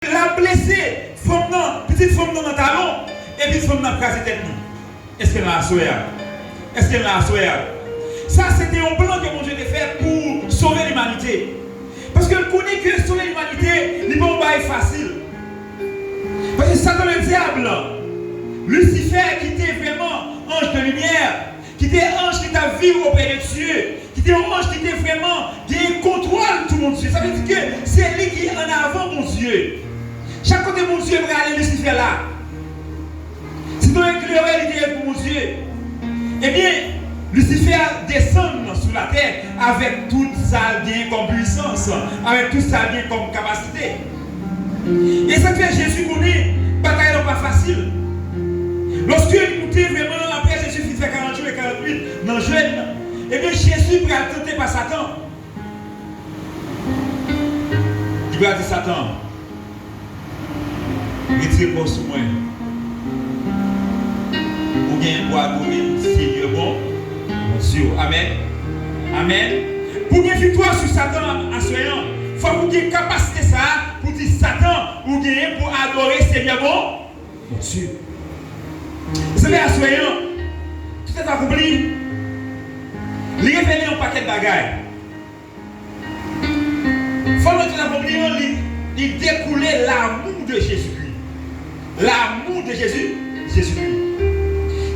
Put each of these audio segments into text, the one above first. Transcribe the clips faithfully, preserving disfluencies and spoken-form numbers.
L ap blese fanm nan, pitit fanm nan nan talon, e pitit fanm nan ap kraze tèt li. Èske n la aswè a? Èske n la aswè a? Sa se te yon plan ke Bondye te fè pou sove limanite. Paske l konnen ke sove limanite, li pa yon bagay fasil. Paske Satan Ledyab, Lisifè, ki te vrèman anj de limyè, ki te anj ki t ap viv oprè de Dye, ki te yon anj ki te vrèman gen kontwòl tou Bondye. Sa vle di ke se li ki ann avan Bondye. Chak kote Bondye prale, Lisifè la. Si te yon eklere li te ye pou Bondye, ebyen, Lisifè desann sou latè avèk tout sa l gen kòm pwisans, avèk tout sa l gen kòm kapasite. E sa k fè Jezi konnen batay la pa fasil. Lòske li moute vrèman, apre Jezi fin fè karant jou e karant nuit nan jèn, ebyen, Jezi pral tante pa Satan. Li pral di Satan, retire kò w sou mwen. Ou genyen pou adore Senyè bon, Bondye w. Amèn. Amèn. Pou gen viktwa sou Satan aswè an, fòk ou gen kapasite sa a pou di Satan, ou genyen pou adore Senyè bon, Bondye. Sèvè aswè an, tout est accompli. Li revele yon pakèt bagay. Fò nou te konprann li, li dekoule l'amour de Jésus-Christ. L'amour de Jésus, Jésus-Christ.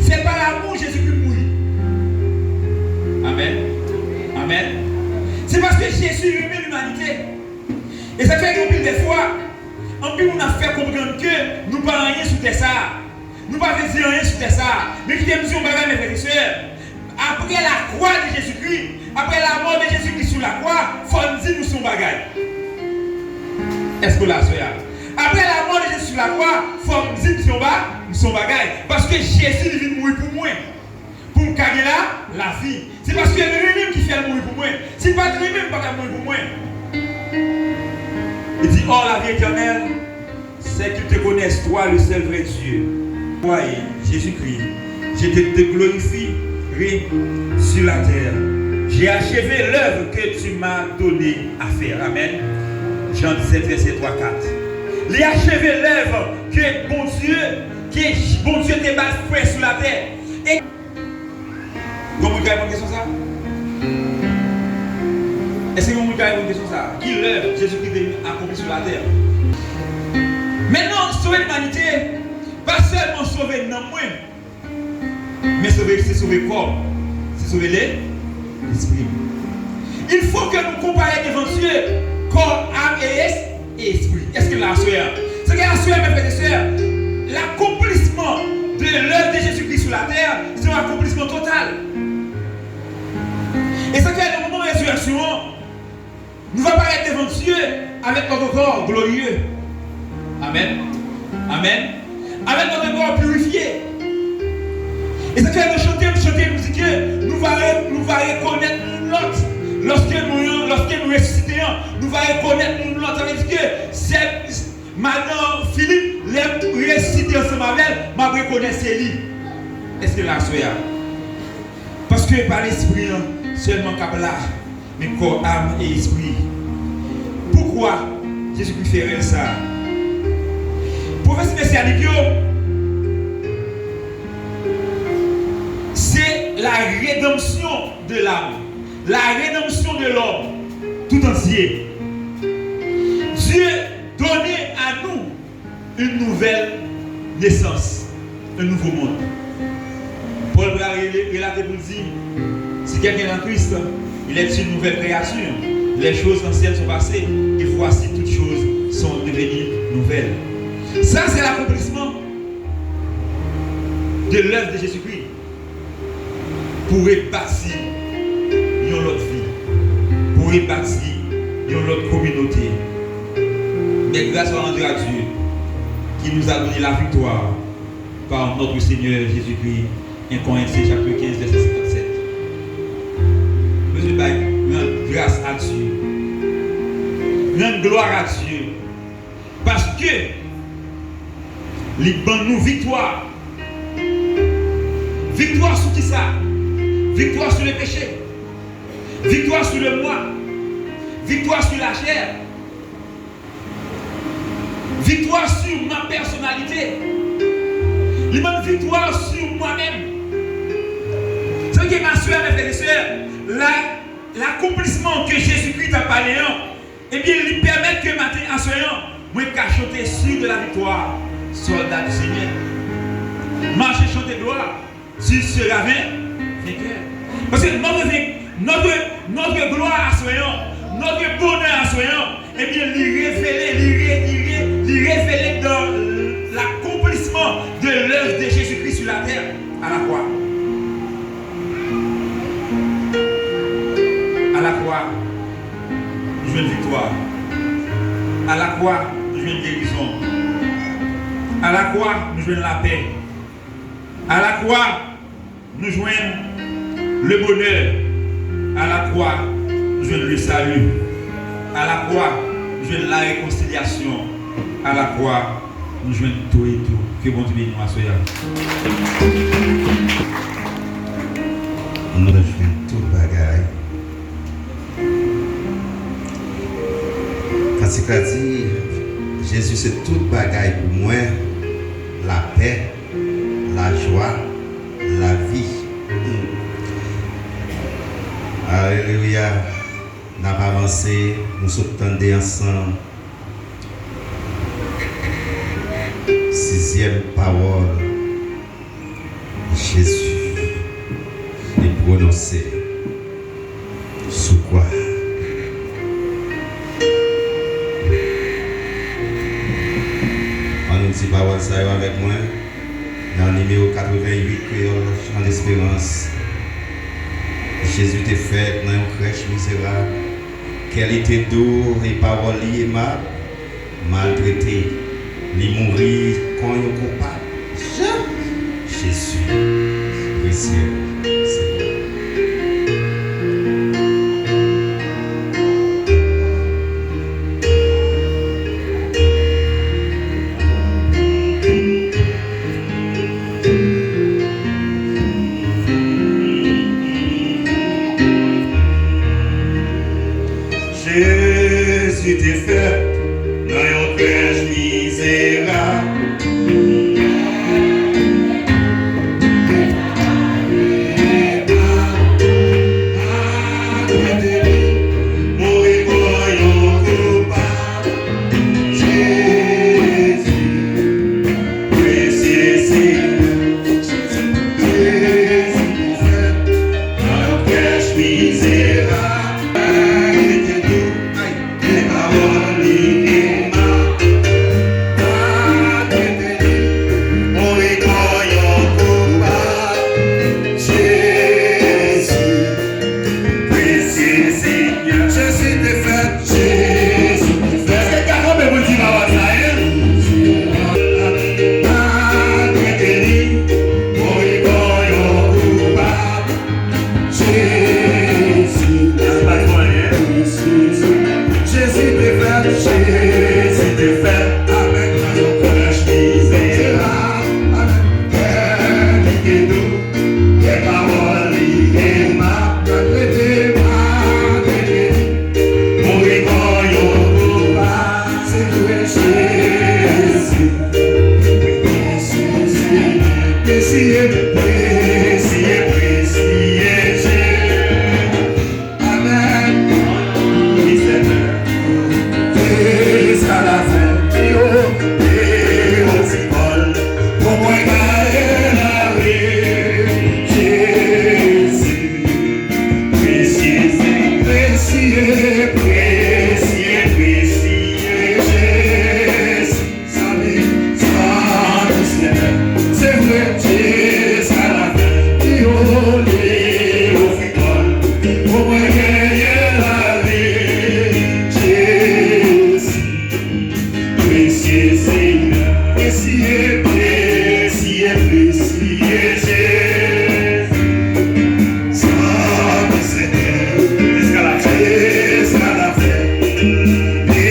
Se pa lanmou Jezikri mouri. Amèn. Amèn. Se paske Jezi renmen limanite. E sa fè gen anpil de fwa, anpil moun ap fè konprann ke nou pa anyen sou tè sa a. Nou pa vle di anyen sou tè sa a. Men kite m di yon bagay, mes frères et sœurs. Après la croix de Jésus-Christ, après la mort de Jésus-Christ sur la croix, fò n di nou se yon bagay. Èske w la aswè a? Après la mort de Jésus sur la croix, fò n di m se yon ba-, m se yon bagay. Paske Jezi li vin mouri pou mwen. Pou m ka gen la, lavi. Se paske l renmen m ki fè l mouri pou mwen. Si l pa t renmen m, l pa t ap mouri pou mwen. Li di, or, la vie éternelle, c'est qu'ils te connaissent, toi, le seul vrai Dieu, envoyé Jésus-Christ, je te, te glorifierai sur la terre. J'ai achevé l'œuvre que tu m'as donné à faire. Amen. Jean dix-sept, verset trois, quatre. Li acheve lèv ke Bondye, ke Bondye te bay fè sou latè. E Yon moun ka reponn kesyon sa? Èske yon moun ka reponn kesyon sa? Ki lè Jezikri te vin akonpli sou latè? Mentnan, sove limanite, pa sèlman sove nanm mwen, men sove, se sove kò m, se sove le, lespri m. Il faut que nous comparaître devant Dieu, corps, âme et es-, e espri. Èske n la aswè a? Se ke aswè a, mes frères et sœurs, l'accomplissement de l'œuvre de Jésus-Christ sur la terre, se yon akonplisman total. E sa fè nan moman rezirèksyon an, nou va parèt devan Dye avèk notre corps glorieux. Amen. Amen. Avèk notre corps purifié. E sa fè nou chante, nou chante, nou di ke nou va re-, nou va rekonèt youn lòt. Lòske nou, lòske nou resisite an, nou va rekonèt youn lòt. Sa vle di ke sè, madan Filip, lè m resisite ansanm avè l, m ap rekonèt se li. Èske l la aswè a? Paske pa lespri an sèlman k ap la. Men kò, am e espri. Poukwa Jezikri fè rèl sa a? Pwofesi mesyanik yo, se la rédemption de l'âme, la rédemption de l'homme tout entier. Dieu donne à nous une nouvelle naissance, un nouveau monde. Pòl pral rele-, relate pou l di, si quelqu'un est en Christ, il est une nouvelle créature. Les choses anciennes sont passées, et voici toutes choses sont devenues nouvelles. Sa, se l'accomplissement de l'œuvre de Jésus-Christ. Pou rebati yon lòt vi, pou rebati yon lòt kominote. Mais grâce à Dieu qui nous a donné la victoire par notre Seigneur Jésus-Christ, un Corinthiens chapitre quinze, verset cinquante-sept. Bezwen bay, rann gras a Dye. Rann glwa a Dye. Paske li ban nou viktwa. Viktwa sou kisa? Viktwa sou le péché. Viktwa sou le moi. Viktwa sou lachè. Victoire sur ma personnalité. Li ban m viktwa sou mwen menm. Sa ki, ma sè, mes frères et sœurs, la, l'accomplissement que Jésus-Christ a parlé, hein, eh bien, li pèmèt ke maten aswè an, mwen ka chante sur de la victoire, soldat du Seigneur. Mache chante glwa. Tu seras vain-, vainqueur. Parce que notre, vain-, notre, notre gloire aswè an, notre bonheur aswè an, eh bien, li revele, li re-, li re-, li revele dans l'accomplissement de l'œuvre de Jésus-Christ sur la terre, à la croix. À la croix, nou jwenn viktwa. À la croix, nou jwenn gerizon. À la croix, nou jwenn lapè. À la croix, nou jwenn le bonheur. À la croix, nou jwenn le salut. À la croix, nou jwenn la réconciliation. À la croix, nou jwenn tou e tou. Ke Bondye beni nou aswè a. Nou jwenn tout bagay. Kantik la di, Jezi se tout bagay pou mwen, lapè, lajwa, lavi. Hmm. Alelouya. N ap avanse, nou sot tande ansanm sizyèm pawòl Jezi te pwononse sou kwa. Ann nou di pawòl sa yo avèk mwen nan nimewo katreven uit Kreyòl Chan Desperans. Jezi te fèt nan yon krèch mizerab. Kè li te dou e pawòl li emab. Maltrete, li mouri kon yon koupab. Jezi, presye Senyè. Jezi te fèt nan yon krèch mizerab. Mouri kon yon koupab. Jezi, presye Senyè. Jezi te fèt nan yon krèch mizerab. Ay, te dou, ay, men pawòl li emab. Maltrete li, mouri kon yon koupab. Jezi, presye Senyè. Jezi te fèt. Jezi te fèt. Èske n ka kanpe pou n di pawòl sa, en? Maltrete li, mouri kon yon koupab. Jezi, pa t fè anyen. Jezi te fèt, Jezi te fèt avèk nan yon krèch mizerab. Kè li te dou, kè pawòl li emab, maltrete, maltrete li, mouri kon yon koupab. Se vre, Jezi, presye, presye, presye Jezi. Amèn. Wi, Senyè. Jiska lafen, yo, yo, yo, pou mwen gaye lavi. Jezi, presye, presye, presye, presye Jezi. Zanmi, zanmi, Senyè, se vre, jiska lafen, li yo, li yo, vikwa, pou mwen genyen lavi. Jezi, presye Senyè, presye, presye, presye Jezi. Zanmi, Senyè, jiska lafen, jiska lafen, li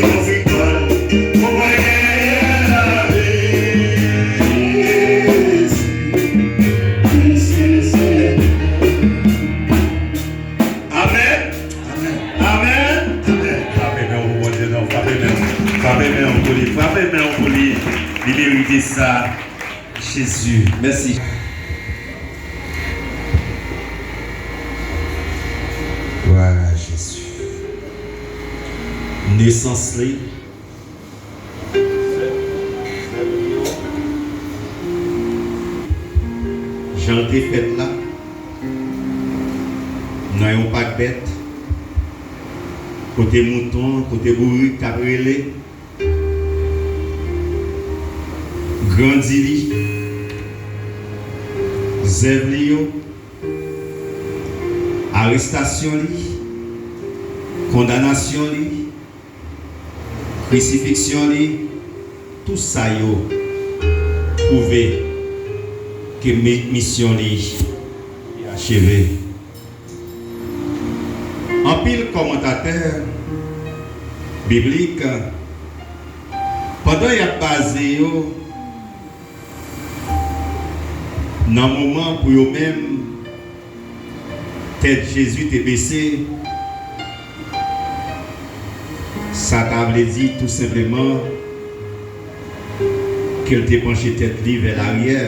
yo, vikwa, Amèn. Amèn. Amèn. Frape men w pou Bondye non. Frape men w. Frape men w pou li. Frape. Men w pou li, li merite sa. Jezi, mèsi. Glwa a Jezi. Nesans li. Jan l te fèt la, nan yon pak bèt, kote mouton, kote bourik t ap rele, grandi li, zèv li yo, arestasyon li, kondanasyon li, krisifiksyon li, tout sa yo pwouve ke mi-, misyon li acheve. Anpil kòmantatè biblik, pandan y ap baze yo nan moman pou yo menm tèt Jezi te bese, sa ta vle di tou senpleman ke l te panche tèt li vè laryè.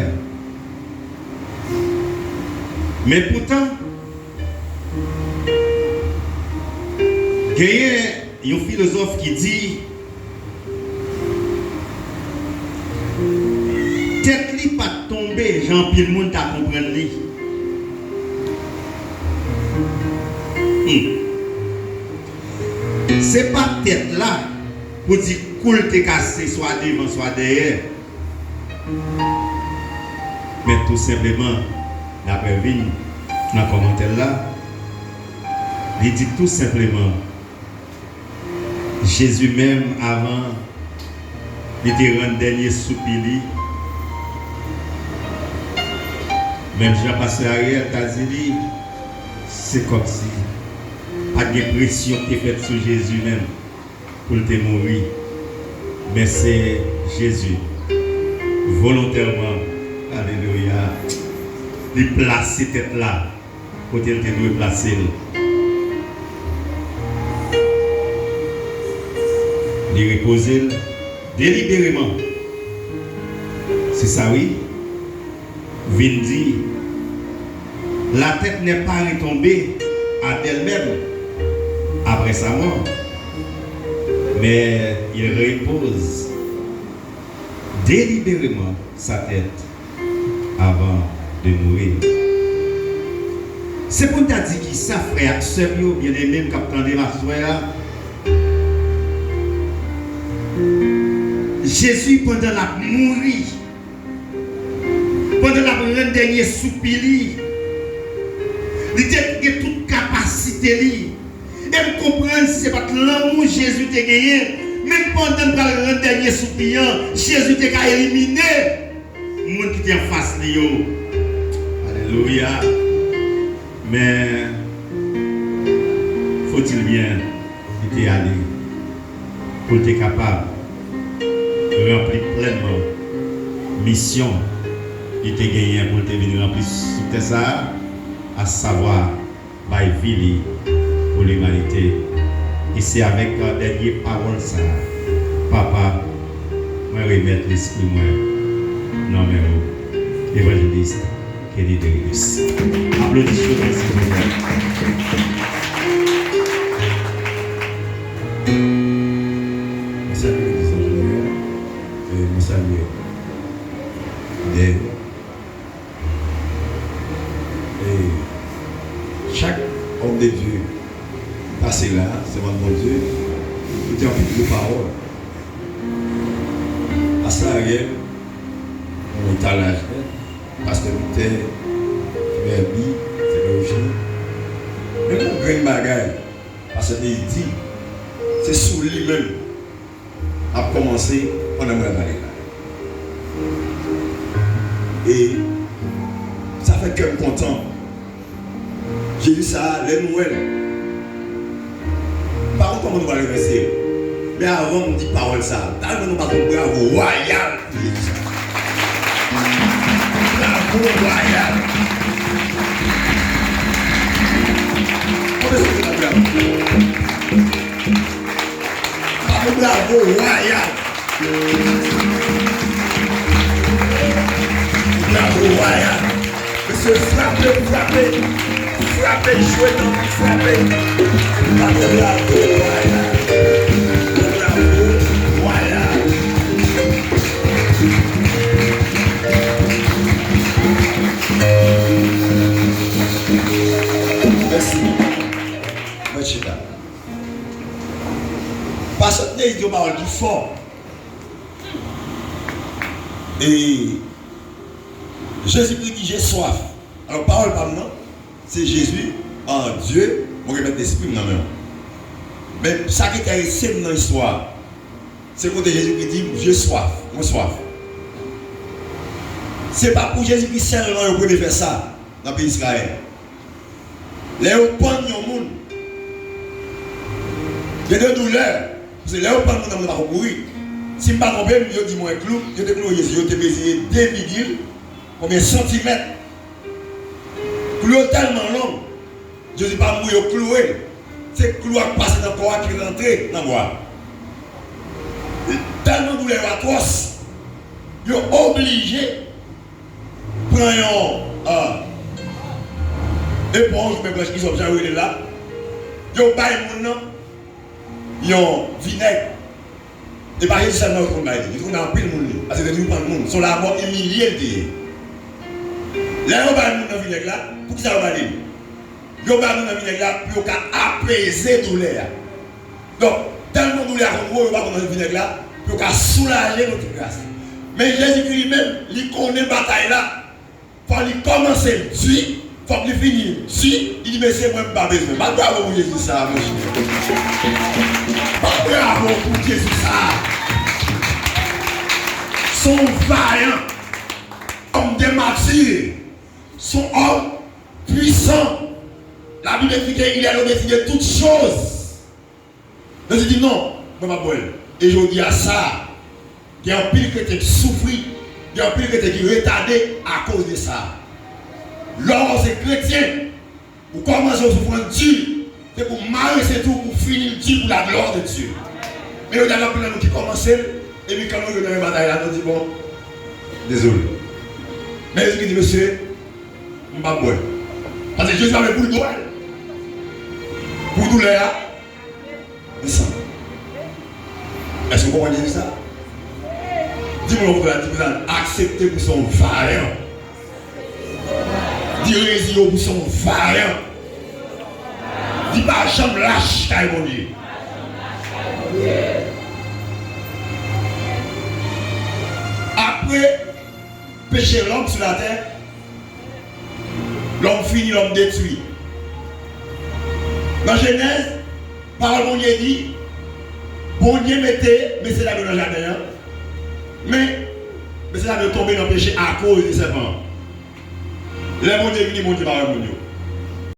Men poutan, genyen yon filozòf ki di, tèt li pa t tonbe jan anpil moun ta konprann li. Hmm. Se pa tèt la pou di kou l te kase swa devan swa dèyè. Men tou senpleman, daprè vin nan kòmantè l la, li di tou senpleman, Jezi menm, avan li te rann dènye soupi li, menm jan pastè Ariel ta di li, se kòmsi pa t gen presyon ki te fèt sou Jezi menm pou l te mouri. Men se Jezi, volontèman, alelouya, li plase tèt la kote l te dwe plase l. Li repoze l delibereman. Se sa wi. Vin di, la tête n'est pas retombée à d'elle-même après sa mort, mais il repose délibérément sa tête avant de mourir. Se pou n ta di kisa, frè ak sè m yo, byeneme m k ap tande m aswè a, Jezi, pandan l ap mouri, pandan l ap rann dènye soupi li, li te gen tout kapasite li. E m konprann si se pa t lanmou Jezi te genyen, menm pandan l pral rann dènye soupi an, Jezi te ka elimine moun ki te anfas li yo. Alelouya. Men, faut-il bien, li te ale pou l te kapab ranpli plènman misyon li te genyen pou l te vin ranpli sou tè sa a, asavwa bay vi li pou limanite. E se avèk, euh, dènye pawòl sa a, Papa, mwen remèt lespri mwen nan men ou. Evanjelis Kenny Derius. Aplodisyon, silvouplè. Mwen salye legliz an jeneral, e mwen salye lidè yo. E chak òm de Dye ki pase la, sèvant Bondye, yo te anpil gwo pawòl. Pastè Ariel, yon etalaj nèt, pastè Luther, frè Bi, frè Roger. Men yon grenn bagay, pastè Neydi, se sou li menm ap kòmanse pandan mwen ap pale la. E sa fè kè m kontan. Jezi sa a, lè nou wè l, m pa konn kòman nou pral revèse l. Men avan m di pawòl sa a, m ta renmen nou bat yon bravo wayal pou Jezi sa a. Bravo wayal. Konbyen sa ki bat bravo? Bat yon bravo wayal. Bravo, Waya. Mesye, frape, frape. Frape, jwe nan, frape. Bravo, Waya. Bravo, Waya. Mèsi. Mwen chita. Pastè Ney di yon pawòl ki fò. E Jezikri di, "J'ai soif." Alò, pawòl pa m nan, se Jezi, an Dye, mwen remèt lespri m nan men w. Men sa ki enterese m nan istwa a, se kote Jezikri di, "J'ai soif," mwen swaf. Se pa pou Jezikri sèlman yo premye fè sa nan peyi Izrayèl. Lè yo pann yon moun, gen de doulè, paske lè yo pann moun nan, moun nan pa ko mouri. Si m pa twonpe m, yo di mwen klou, yo te klouwe Jezi, yo te mezire de vigil konbyen santimèt. Klou yo tèlman long, Jezi pa mouri, yo klouwe l. Se klou a k pase nan kò a ki rantre nan bwa a. Tèlman doulè yo atwòs, yo oblije pran yon, ah, eponj oubyen branch izòp, jan yo rele l la, yo bay moun nan yon vinèg. E pa Jezi sèlman yo te konn bay li, yo te konn bay anpil moun li, paske yo te toujou pann moun. Se yon lanmò imilye l te ye. Lè yo bay moun nan vinèg la, poukisa yo ba li l? Yo ba nou nan vinèg la pou yo ka apeze doulè a. Donk, tèlman doulè a konn wo, yo ba nou nan vinèg la pou yo ka soulaje nou ti kras. Men Jezikri li menm, li konnen batay la. Fò li kòmanse l di, fòk li fini l di, li di, "Mesye, mwen m pa bezwen." Bat bravo pou Jezi sa a, monchè. Bat bravo pou Jezi sa a. Se yon vayan, homme de martyr, se yon homme puissant. La Bible dit qu'il est au-dessus de toutes choses. Jezi di, "Non, mwen p ap bwè l." E jodi a sa, gen anpil kretyen ki soufri, gen anpil kretyen ki retade akoz de sa. Lè w se kretyen, ou kòmanse yon soufrans di, se pou mare senti w, pou fini l di pou la gloire de Dieu. Men jodi a, gen anpil nan nou ki kòmanse l, epi kan nou rive nan men batay la, nou di, "Bon, dezole." Men Jezi ki di, "Mesye, m p ap bwè." Paske Jezi pa vle pou l bwè. Pou doulè a desann. Èske w konprann Jezi sa? Di moun nan kote w la, di moun sa, "Aksepte pou se yon vayan." Di, "Reziye w pou se yon vayan." Di, "Pa janm lach kay Bondye." Apre peche lòm sou latè, lòm fini, lòm detwi. Nan Jenèz, pawòl Bondye di, Bondye mete mesye dam yo nan jaden an, men mesye dam yo tonbe nan peche akoz de sèpan an. Lè Bondye vini, Bondye pa wè moun yo.